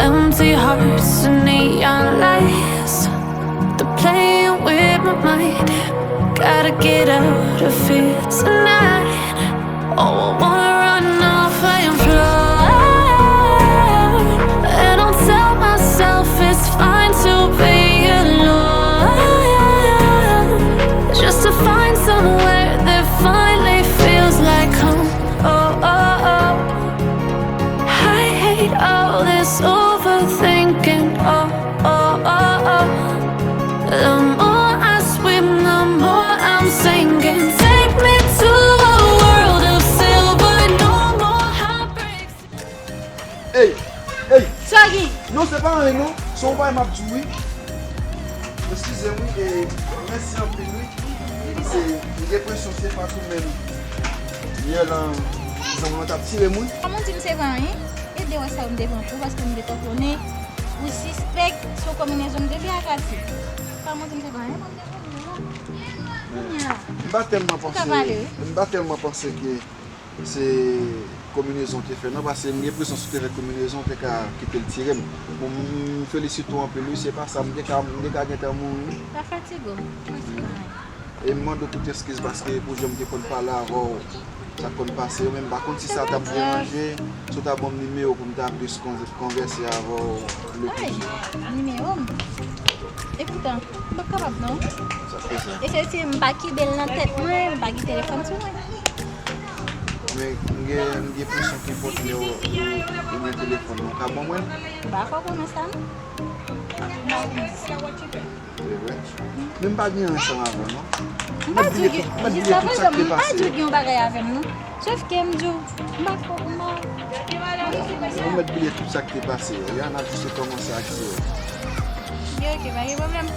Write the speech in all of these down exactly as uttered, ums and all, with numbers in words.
Empty hearts and neon lights. They're playing with my mind. Gotta get out of here tonight. Oh, I wanna run off and fly. And I'll tell myself it's fine to be alone. Just to find somewhere that finally feels like home. Oh, oh, oh. I hate all this overthinking. Oh, oh, oh, oh. The more I swim, the more I'm sinking. Take me to a world of silver, no more heartbreaks. Ey, ey. Sa gen? Non, se pa anyen non. Se yon bagay m ap di w wi. Eskize m wi, e mèsi anpil wi. E m gen enpresyon se pa tou menm. Yè lan zanmi w t ap tire moun. Kòman w di m se pa anyen? E de wè sa yo m te pran pou ou paske m te konnen ou sispèk sou konbinezon m te fè ak Ati. Kòman w di m se pa anyen? Mwen m te konnen non. Kounye a. M pa tèlman panse, m pa tèlman panse ke se konbinezon w te fè non, paske m gen enpresyon si w te fè konbinezon, w te ka kite l tire m. Bon, m felisite w anpil wi, se pa sa, m te ka, m te ka gentan mouri wi. Pa fatige w, mwen se pa anyen. E m mande w tout eskiz paske pou jan m te konn pale avè w, sa k konn pase yo, men m pa konn si sa t ap deranje, si w ta ban m nimewo pou m ta plis konn-, konvèse avè w le pli souvan. Nimewo m? Epoutan, m p ap kapab non. Sa k fè sa? E se si m pa kenbe l nan tèt mwen, m pa gen telefòn sou mwen. Men m gen, m gen enpresyon ke fòk nimewo ou, ou gen telefòn nan, w ka ban mwen l? M pa fè w pwomès la non. Se vre? Men m pa gen anyen ansanm avè w non. M pa di w gen, jiskaprezan m pa di w gen yon bagay avè m non. Sòf ke m di w, m pa ko-, m pa. Ou mèt bliye tout sa k te pase yo. Ya, n ap jis rekòmanse ak zewo. Ok, ok, pa gen pwoblèm.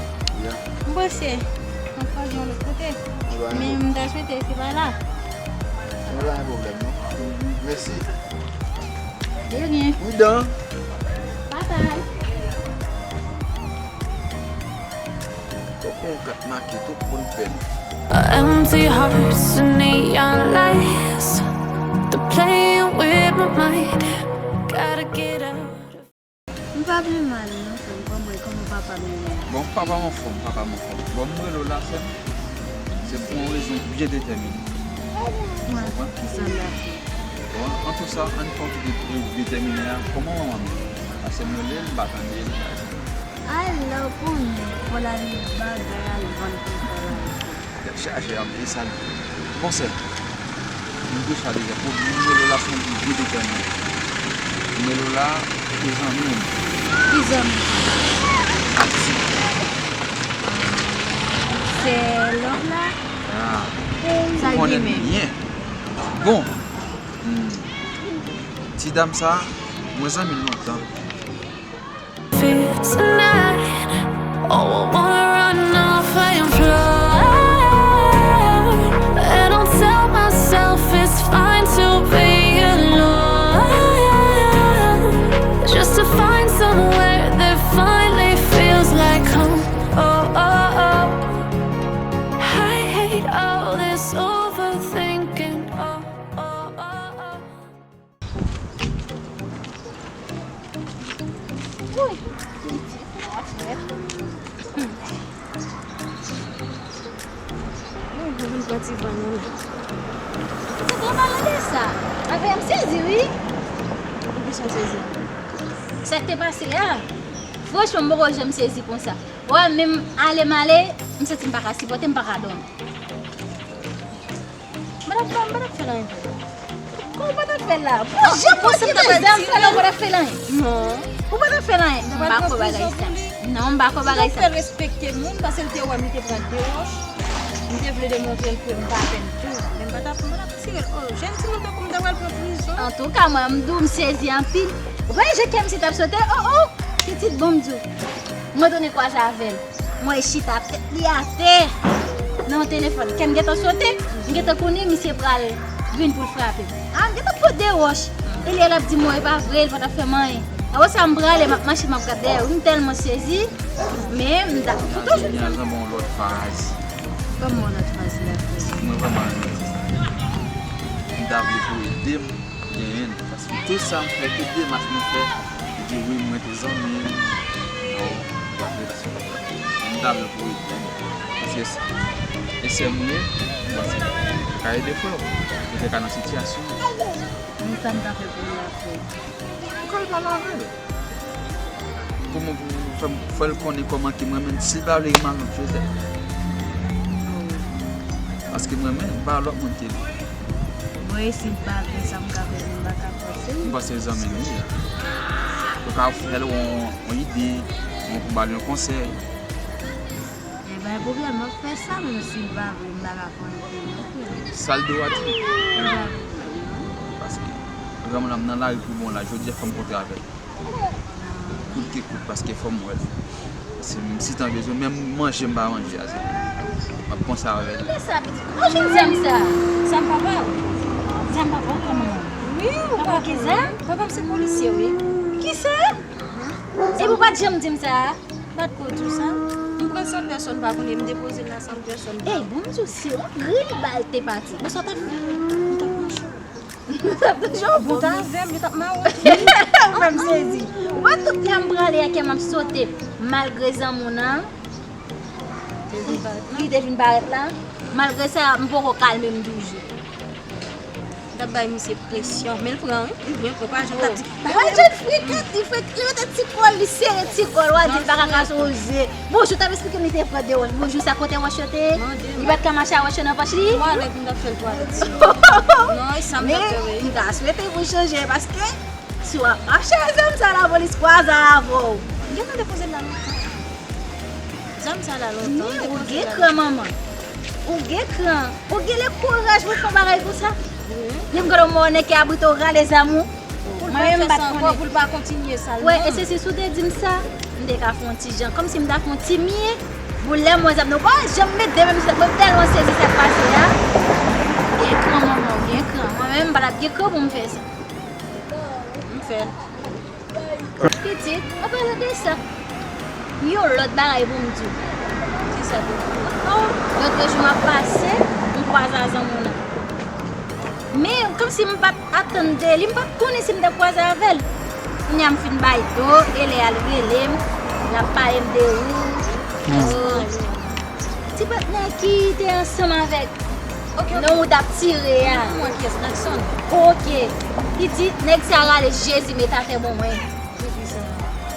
Ya. M panse, m ap kwaze yon lòt kote. Men m ta swete se pa la. Men pa gen pwoblèm non. Mèsi. De rien. Pridan. Bye bye. Fòk yon kat make tout moun pè n. Empty hearts and neon lights. They're playing with my mind. Gotta get out of. M pa vle mal non, frè m, kòman, kòman papa m ye? Bon, papa m anfòm, papa m anfòm. Bon, m rele w la, sè m. Se pou yon rezon byen detèmine. Ou konprann? Kisa l ap fè? Bon, an tou sa, ann fè yon ti detèmine a. Kòman manman m ye? Paske m rele l, m pa tande l. Ay, la w konnen, fò l al bagay, al vann pou l travay. Tèt chaje ap vin sal. Bon, sè m, m te chwa deja. Bon, nimewo la se yon moun byen detèmine. Nimewo la, se zanmi m. Ki zanmi? Ati. Se lòt la? Ah. Sa l gen menm? Ou konnen l byen. Bon. Hmm. Ti dam sa, mwen zanmi l lontan. Fear tonight. Oh, I wanna run off and fly. And I'll tell myself it's fine to be alone. Just to find somewhere that finally feels like home. Oh, oh, oh. I hate all this overthinking. Oh, oh, oh, oh. Woy! Mwen vin pran ti van nou la. Se trè malonè sa. Avè m sezi wi. Ou kisa w sezi? Sa k te pase a? Franchman, m poko janm sezi konsa. Wè, menm ale m ale, m santi m pa ka sipòte, m pa ka dòmi. M pa t ap fè, m pa t ap fè l anyen. Kòman w pa t ap fè l la? Bon, jan m te gen zam sa la, w pa t ap fè l anyen. Non. Ou pa t ap fè l anyen. M pa kwè bagay sa. Non, m pa kwè bagay sa. Fè l respekte moun, paske l te wè m, li te pran de wòch. M te vle demontre l ke m pa pè l tou. Men m pa t ap, m pa t ap tire l. Oh, jèn timoun tankou m ta pral pran prizon. Antouka, mwen, m di w, m sezi anpil. Ou pa wè jan kè m se t ap sote? Oh, oh! Pitit, bon, m di w. Mwen tounen kwaze avè l. Mwen chita tèt li atè nan yon telefòn. Kè m gentan sote, m gentan konnen misye pral vin pou l frape m. A, m gentan pote wòch. E li al ap di m, "Mwen, e pa vre, l pa t ap fè m anyen." Apre sa, m prale, m ap mache, m ap gade dèyè. Wi, m tèlman sezi. Men, m ta, m toujou di sa. Gen yon zanmi yon lòt faz. Kòman yon lòt faz la? Mwen vrèman renmen ti sa. M ta vle pou ede m genyen l. Paske tout sa m fè, tout demach mwen fè, li di wi, mwen te zanmi l. Bon, m pa vle paske m ta vle pou ede m. Paske e sè m li ye, m panse li ka ede frè w. Li te ka nan sitiyasyon. Men sa m ka fè pou li apre? Ou ka al pale avè l. Kòman pou fè m, fè l konnen kòman ke m renmen l, si l pa vle, m al nan Joseph. Paske m renmen l, m pa lòt moun ke li. Bon, e si l pa vle, sa m ka fè, m pa ka fòse l. M panse zanmi l li ye. Ou ka ofri l yon, yon ide, yon, ou ba l yon konsèy. E pa gen pwoblèm, m ap fè sa, men si l pa vle, m pa ka fè anyen pou li non plis. Sa l di w a di? Li pa vle fè l non. Paske granmoun nan m nan lari pou bon la, jodi a fò m kontre avè l. Kout ke kout, paske fò m wè l. Si, si tan bezwen, menm manje m pa manje a, se m ap panse avè l. Kisa pitit? Ou jwenn zam sa? Zam papa w? Zam papa w kòman? Wi, ou papa w gen zam? Papa m se polisye, wi. Kisa? Epi ou pa t janm di m sa? M pa t ko di w sa. M pran san pèsòn pa konnen, m depoze l nan san pèsòn pa. Ey, bon, m di w, se yon grenn bal te pati. Bon, sa w t ap fè? M t ap mache. M t ap toujou bon ta avè m, yo t ap mawon. Ou fè m sezi. Ou wè tout lè m prale a kè m ap sote, malgre zanmi w nan, li te vin parèt la. Malgre sa, m poko kalme m toujou. M t ap bay misye presyon, men l pran wi, li byen pran, pa janm t ap di, pa janm frikant, li frikant, li mete ti kò l, li sere ti kò l, w a di l pa ka ka sonje. Bonjou, t ap esplike m li te pran de wòch. Bonjou, sa kote wòch yo te ye? Li pa t ka mache a wòch yo nan pòch li? Twalèt, m t ap fè l twalèt. Non, e sa m t ap fè, wi. Men, m ta swete pou chanje, paske si w ap mache a zam sa, lapolis kwaze avè w. Gentan depoze l la lontan. Zam sa la lontan. Men ou gen kran, manman. Ou gen kran. Ou gen le kouraj pou fè yon bagay konsa. Wi. Lè m gade yon mò nèg ki abrite w rale zam ou. Pou l pa fè sa ankò, pou l pa kontinye sa l menm. Wè, e se si, si w te di m sa, m te ka fè yon ti jan. Kòmsi m ta fè yon ti mye. Bon, lè m wè zam nan, bon, jan m met de men m sou tèt mwen, m tèlman sezi sa k pase a. Gen kran, manman, ou gen kran. Mwen menm, m pa t ap gen kran pou m fè sa. M fè l. Pitit, an palan de sa, yon lòt bagay pou m di w. Kisa tou? Oh, lòt jou m ap pase, m kwaze a zanmi w nan. Men, kòmsi m pa t atann de li, m pa t konnen si m t ap kwaze avè l. Kounye a m fin bay do, e lè a l rele m, l ap pale m de ou. Oh, ti patnè ki te ansanm avèk nonm ou t ap tire a. Mwen kiyès, Jackson? Oke. Li di, nèg sa rale Jezi met atè bon mwen.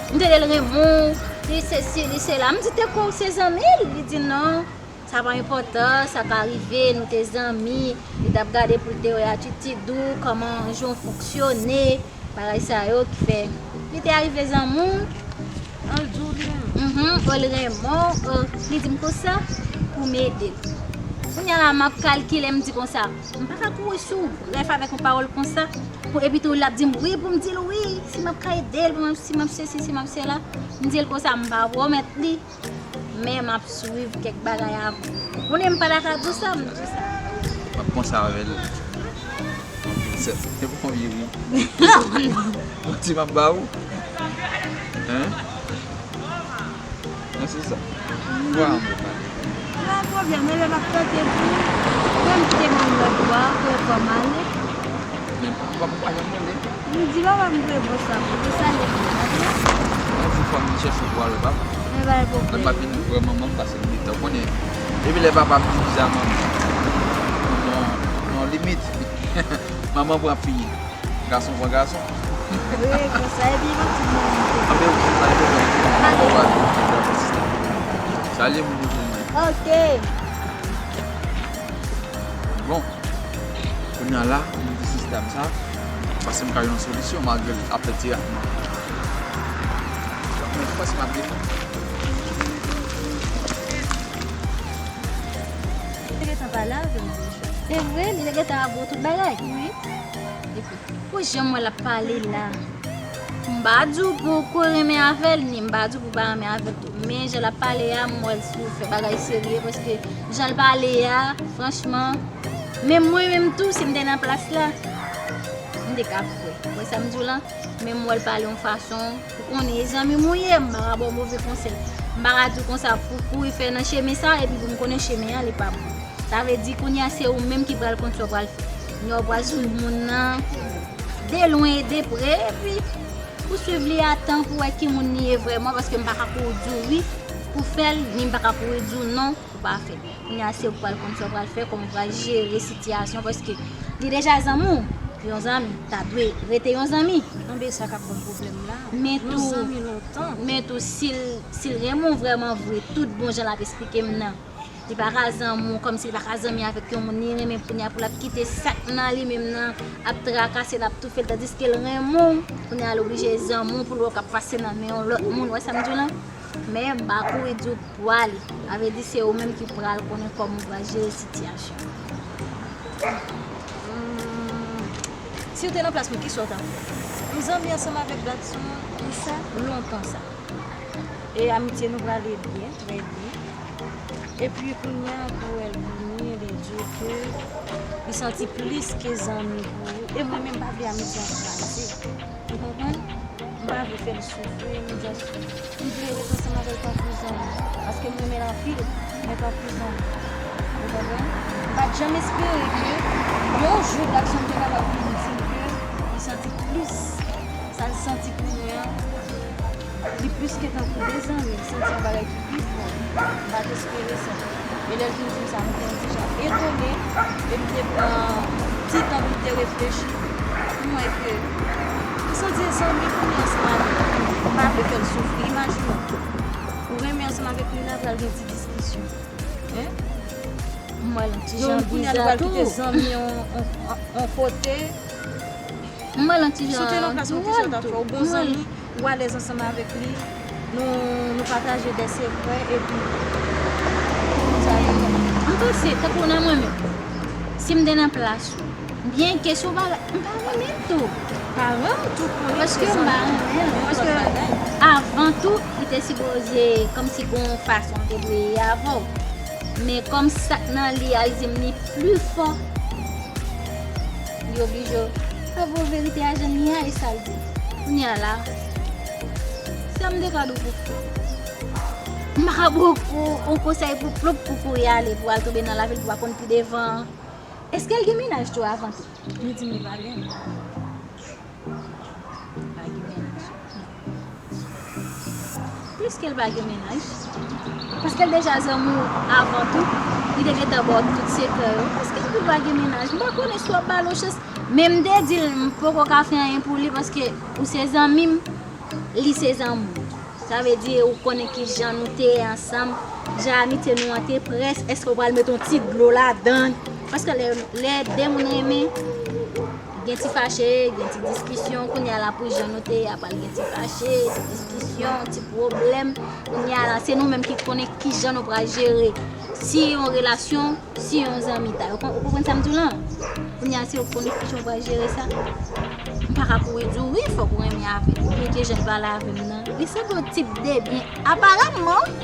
M tande l renmen w, li sesi, li sela. M di, te kwè w se zanmi l? Li di, non, sa pa enpòtan, sa ka rive, nou te zanmi. Li t ap gade pou l te wè atitid ou, kòman jan w fonksyone. Bagay sa yo ki fè li te arive zanmi w. An l di w li renmen w. Mhm, an l renmen w, an li di m konsa pou m ede l. Kounye a la, m ap kalkile, m di konsa, m pa ka kouri sou rèf avèk yon pawòl konsa. Pou, epi tou, l ap di m wi pou m di l wi, si m ap ka ede l, pou m, si m ap sesi, si m ap sela. M di l konsa, m pa pwomèt li. Men m ap swiv kèk bagay avan. Ou konnen m pa ta ka di w sa, m di w sa. M ap panse avè l. Anpil sèt. Se pou konbyen wi. Yon ti m ap ba ou. Hein? Non, se sa. Vwa anmwe pale. Pa pwoblèm, men lè m ap tante di, mwen m kite moun lòt bò a, pou yo fè m ale. Men papa m pa janm rele. M di papa m vre bon sa, pou te salye m. Yon jou fò m vin chèche w pou al wè papa. Men pa gen pwoblèm. Mwen pa vin wè manman m pase m gentan konnen. Depi lè papa m di deja manman, non, non limit. Manman pran fi. Gason pran gason. Wi, konsa epi yon ti moun. Anben ou konsa epi manman pran fi. Salye moun yo pou mwen. Ok. Bon. Kounye a la, m di sistèm sa, paske m ka jwenn yon solisyon malgre l ap fè ti rat mwen. Donk, men, fòs m ap gen. Li te gentan pale avè m deja. E vre, li te gentan avwe tout bagay? Wi. Epi, pou jan m wè l ap pale la, m pa di w pou w ko renmen avè l, ni m pa di w pou w pa renmen avè l tou. Men jan l ap pale a, m wè l sou fè bagay serye, paske jan l pale a, franchman, menm mwen menm tou, si m te nan plas la, m te ka kwè. Ou wè sa m di w lan? Men m wè l pale yon fason, ou konnen, e zanmi m ou ye, m pa ka ba w move konsèy. M pa ka di w konsa pou w kouri fè nan chemen sa, epi pou m konnen chemen an, li pa bon. Sa vle di, kounye a, se ou menm ki pral konn sa w pral fè. Kounye a, w pral swiv moun nan, de lwen e de pre, epi pou swiv li a tan, pou wè ki moun li ye vrèman, paske m pa ka kouri di w wi, pou fè l, ni m pa ka kouri di w non, pou pa fè l. Kounye a, se ou k pral konn sa w pral fè, kòman w pral jere sitiyasyon, paske li deja zanmi w. Yon zanmi, ta dwe rete yon zanmi. Anben, sa k ap ban pwoblèm la. Men tou, zanmi lontan. Men tou, si l, si l renmen w vrèman vre, tout bon jan l ap esplike m nan. Li pa ka zanmi w, kòmsi li pa ka zanmi avèk yon moun li renmen, kounye a pou l ap kite sa k nan li menm nan, ap trakase l, ap toufe l, tandiske l renmen w, kounye a l oblije zanmi w pou l wè w k ap pase nan men yon lòt moun, w wè sa m di w lan? Men m pa kouri di w pou ale. Sa vle di se ou menm ki pral konnen kòman w pral jere sitiyasyon an. Hmm, si w te nan plas mwen, kisa w t ap fè? M zanmi ansanm avèk Blackson lontan sa. E amitye nou prale byen, trè byen. Epi kounye a, pou wè l vini, li di ke li santi plis ke zanmi pou ou. E mwen menm, m pa vle amitye an kraze. Ou konprann? M pa vle fè l soufri, m just, m vle ret ansanm avè l tankou zanmi. Paske m renmen l anpil, men tankou zanmi. Ou konprann? M pa t janm espere ke yon jou Blackson te kapab vin di m ke li santi plis, sa l santi pou mwen an, li plis ke tankou de zanmi, m santi yon bagay ki pi fò. M pa t espere sa. E lè l vin di m sa, m te yon ti jan etone, e m te pran ti tan pou m te reflechi. M wè ke m santi zanmi pou mwen ansanm avèk li. M pa vle fè l soufri. Imajine w, ou renmen ansanm avèk moun nan, pral gen ti diskisyon. Hein? M wè l yon ti jan bizarre tou. Kounye a, nou pral kite zanmi yon, yon, yon kote. M wè l yon ti jan dwòl. Si w te nan plas mwen, kisa w t ap fè? Ou bon zanmi, ou alèz ansanm avèk li, nou, nou pataje de sekrè, epi, m panse, tankou nan mwen menm, si m te nan plas ou, byenke si w pa, m pa renmen l tou. Paran w tou konnen ke zanmi, men yon lòt bagay. Paske m pa renmen l, paske avan tou, li te sipoze kòmsi gon fason l te dwe ye avè w. Men kòm sa k nan li a, li di m li pli fò, li oblije w. Avè w verite a jan l ye a, e sa l di. Kounye a la, sa m te ka di w pou fè? M pa ka ba w yon konsèy pou plop pou kouri ale, pou al tonbe nan lavil, pou pa konn pi devan. Èske l gen mennaj tou avan tou? Li di m li pa gen. Pa gen mennaj. Pliske l pa gen mennaj, paske l deja zanmi w avan tou, li te gentan ba w tout sekrè yo. Paske l tou pa gen mennaj, m pa konnen si w ap ba l yon chans. Men m te di l, m poko ka fè anyen pou li, paske ou se zanmi m, li se zanmi w. Sa vle di, ou konnen ki jan nou te ye ansanm, jan amitye nou an te près, èske w pral met yon ti dlo ladan l? Paske lè, lè de moun renmen, gen ti fache, gen ti diskisyon, kounye a la pou jan nou te ye a pral gen ti fache, ti diskisyon, ti pwoblèm. Kounye a la, se nou menm ki konnen ki jan nou pral jere. Si yon relasyon, si yon zanmitay. Ou kon-, ou konprann sa m di w lan? Kounye a, se ou k konnen ki jan w pral jere sa. M pa ka kouri di w wi, fòk ou renmen avè l. Oubyen ki jan l pale avè m nan. Li sanble yon tip de byen. Aparamman,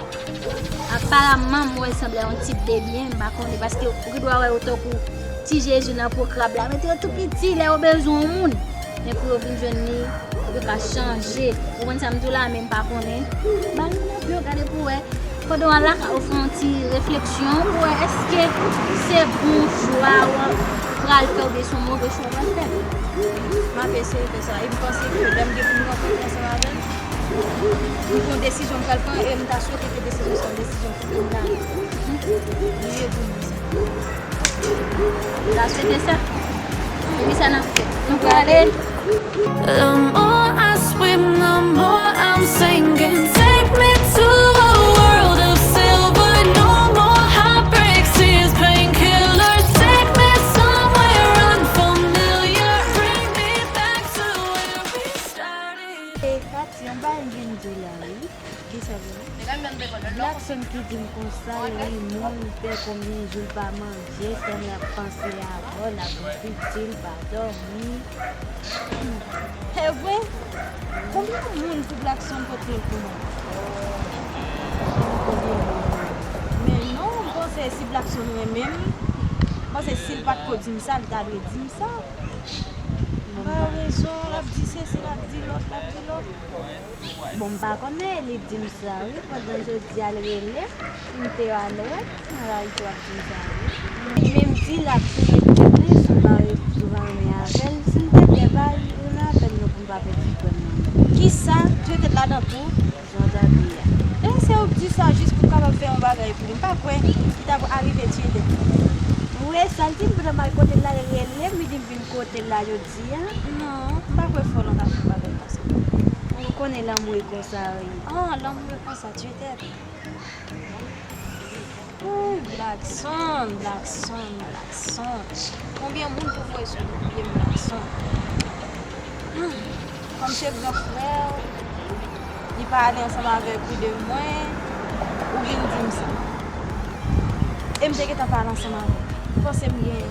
Aparamman, m wè l sanble yon tip de byen, m pa konnen, paske ou gen dwa wè yo tankou ti Jezi nan po krab la, mete yo tou piti lè yo bezwen yon moun. Men pou yo vin jwenn li, yo ka chanje. Ou konprann sa m di w la, men m pa konnen. Ba li nan pye w gade pou w wè. Pandan w al lakay ou fè yon ti refleksyon, pou w wè èske se bon chwa w pral fè oubyen se yon move chwa w pral fè. M ap eseye fè sa. E m panse ke lè m gen pou m rankontre ansanm avè l, m gen yon desizyon m pral pran e m ta swete ke desizyon sa yon desizyon ki pou m la. Li ye pou mwen sa. M ta swete sa. Epi sa n ap fè? Nou prale. The more I swim, the more I'm sinking. Take me to a world of silver. No more heartbreaks, tears, painkillers. Take me somewhere unfamiliar. Bring me back to where we started. E Katy, yon bagay m vin di w la, wi. Kisa vre? Blackson ki di m konsa, li mouri, li pè konbyen jou l pa manje, tann l ap panse avè w, l ap repiti, l pa dòmi. E vre? Konbyen moun pou Blackson pote l pou mwen? Konbyen moun? Men non, m panse si Blackson renmen m, m panse si l pa t ko di m sa, li ta dwe di m sa. M Gen rezon, l ap di sesi, l ap di lòt, l ap di lòt. Bon, m pa konnen, li di m sa wi, pandan jodi a l rele m, m te al wè l, nan lari tou ap di m sa wi. Men m di l ap touye tèt li, si m pa ret sou pa renmen avè l, si m te byen pa renmen avè l non pou m pa pèdi pwen nan men. Kisa? Touye tèt ladan tou? Jan w ta di a. E se ou k di sa jis pou w kapab fè yon bagay pou li. M pa kwè li t ap arive touye tèt li. Wi, e sa l di m pandan m al kote l la, l rele m, li di m vin kote l la jodi a. Non, m pa kwè fò lan ta fè yon bagay konsa. Ou konnen lanmou e konsa wi. Ah, lanmou e konsa, touye tèt. Ooh, Black Son, Black Son, Black Son. Konbyen moun pou voye sou pye m, Black Son? Hmm. Kòm se gran frè w, li pa ale ansanm avèk ou de mwen, ou vin di m sa. E m te gentan pale ansanm avè w. Ou panse m gen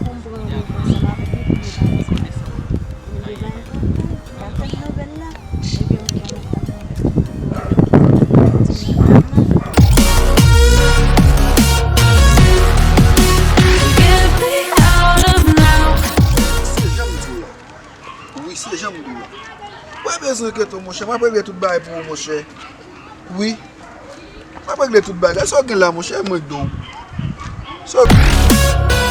pou m pran yon revanj ansanm avèk li pou m pale ansanm avèk ou? M deja enpòtan, m pa tann nouvèl la. Ebyen, m pran yon revanj. Get me out of now. Se jan m di w la. Wi, se jan m di w la. Mwen bezwen kete w, monchè. M ap regle tout bagay pou ou, monchè. Wi. M ap regle tout bagay. Sa w gen la, monchè, mwen k do w. Sa w